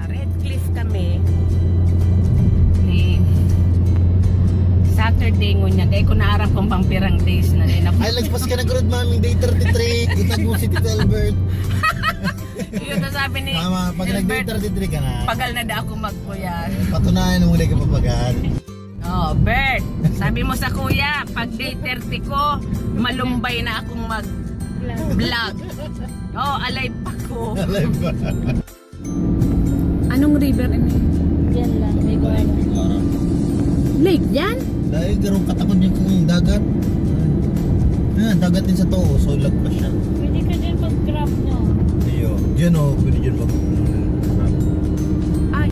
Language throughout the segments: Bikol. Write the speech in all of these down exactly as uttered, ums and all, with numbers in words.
Redcliffe kami. Ni Saturday ngunyan. Dai ko na aram kung bang pirang days na. Dai na. Ay, lagpas ka na gud, mami. Day thirty-three. Itag mo si Tito Albert. Yun ang sabi ni Tama, pag nag-day Albert, thirty-three ka na. Pagal na da ako magkuya. Patunayan mo, di ka papagal. Oh, Bert, sabi mo sa kuya, pag day thirty ko, malumbay na akong mag-vlog. Oh, alive pa ko. Alive pa. Anong river ini? Yan lang, may guwara. Lake yan? Dahil garong katakod niya kung dagat. Ah, dagat din sa to, so lagpas siya. Pwede ka dyan mag-crab, no? Iyo. Diyan, oh, pwede dyan mag-crab. Ay.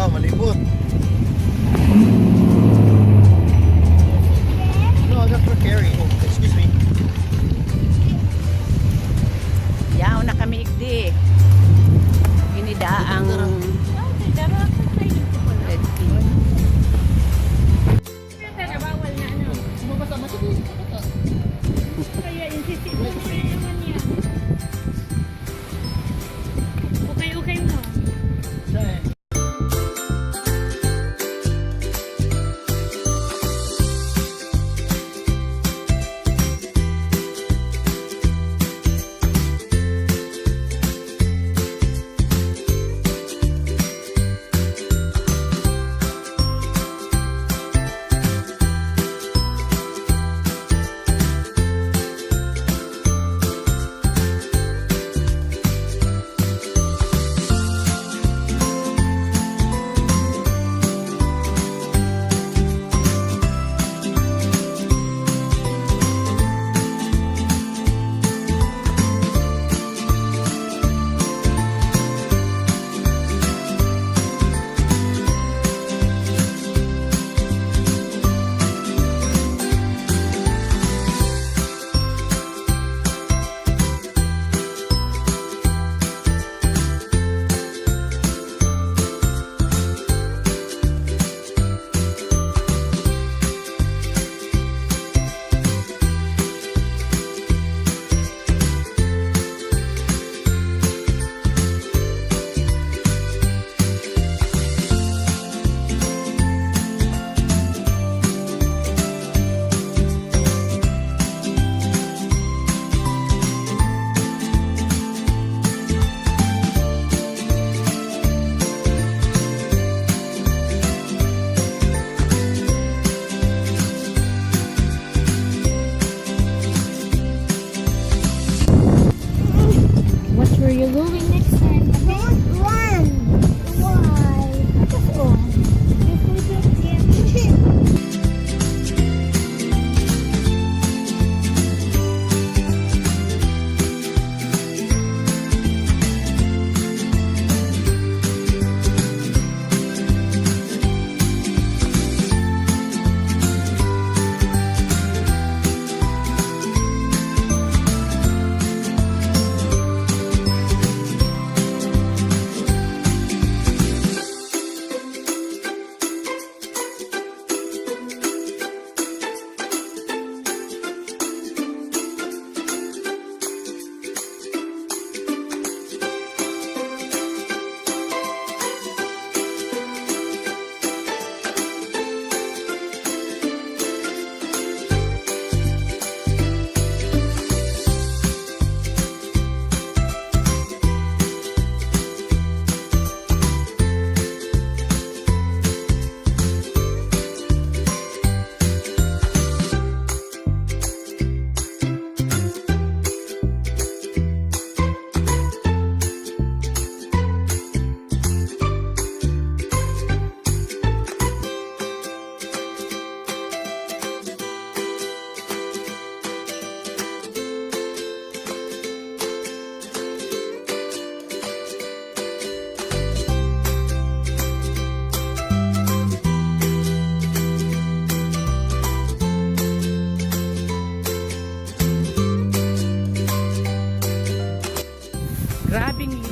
Wow, malibot. No, that's for carry. Oh, excuse me. Yaon na kami igdi. Ini da ang Red King. Bawal na, ano? Kaya insistent na naman yan. Okay, okay mo.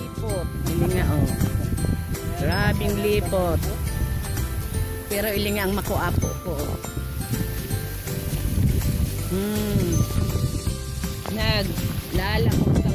Lipot. Ilinga, oh. Grabing lipot. Pero ilinga ang makuapo ko. Hmm. Naglalakad